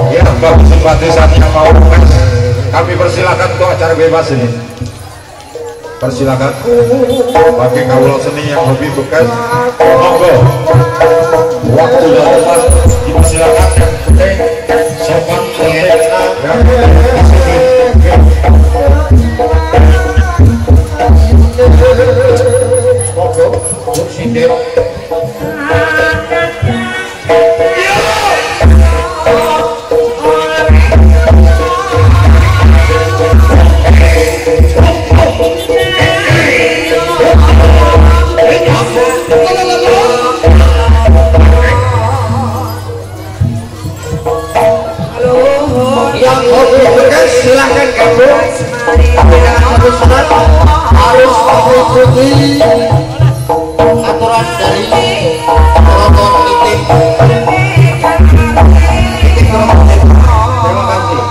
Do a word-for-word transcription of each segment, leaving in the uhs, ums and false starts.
Ya, bagi simpatisan yang mau request, kami persilakan untuk acara bebas ini. Persilakan bagi kaula seni yang hobi bekas, monggo. Waktu dan tempat dipersilakan, yang penting sopan, tertib, dan disiplin. Monggo, duduk sindir. Yang hobi bekas, silahkan gabung. Tapi dengan satu syarat, harus mengikuti aturan dari penonton meeting. Meeting penonton. Terima kasih.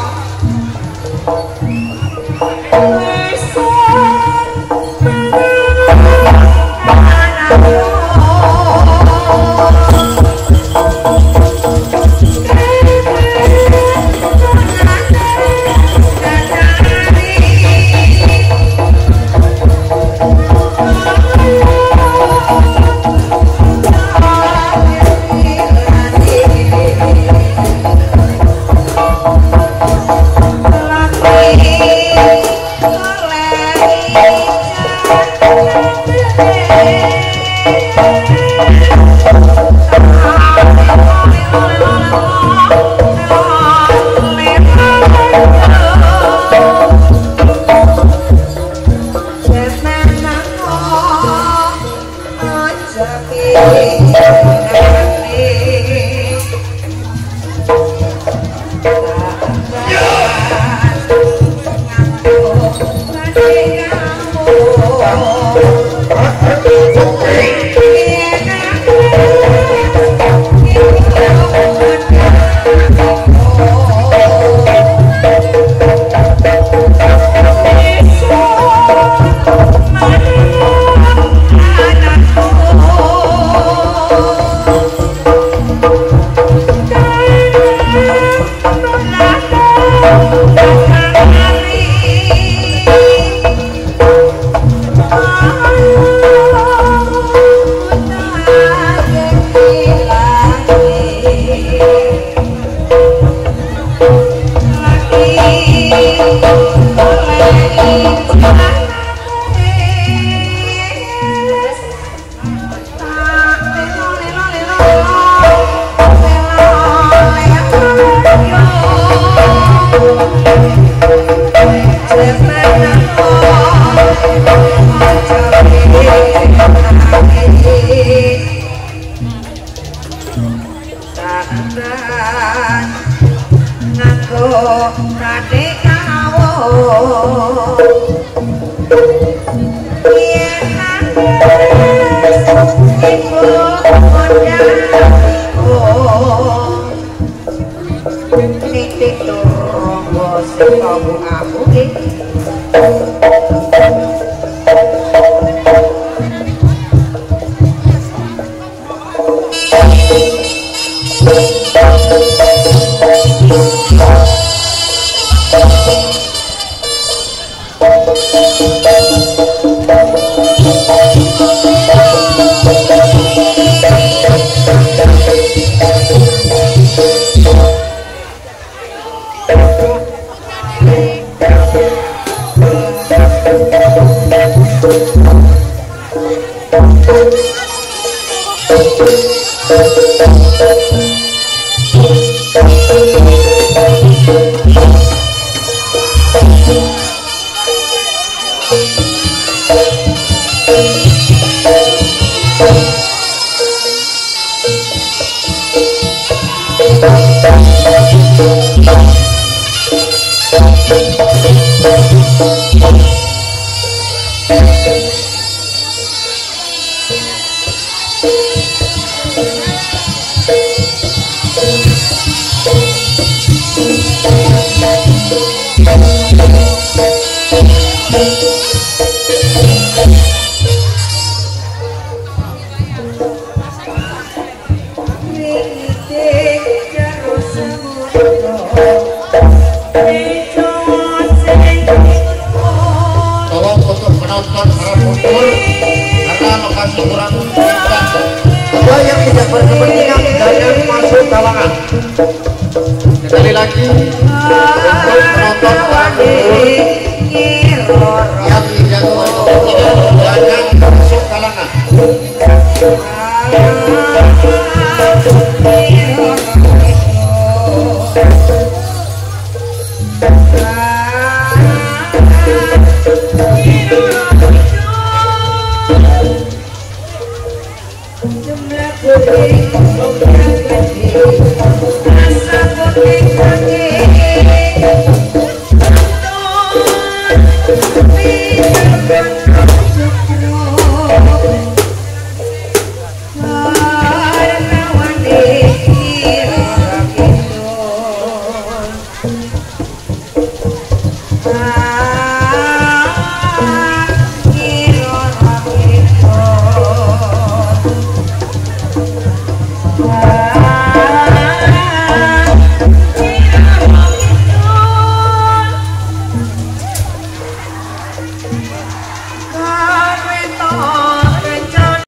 Takkan nganggo merdeka. Yen nangis ibu modal iku. Nitik tunggu sing abu-abu iki. Tolong untuk penonton para mundur karena lokasi kurang. Apa yang tidak berkepentingan jangan masuk kalangan. Sekali lagi untuk penonton para mundur yang tidak berkepentingan jangan masuk kalangan.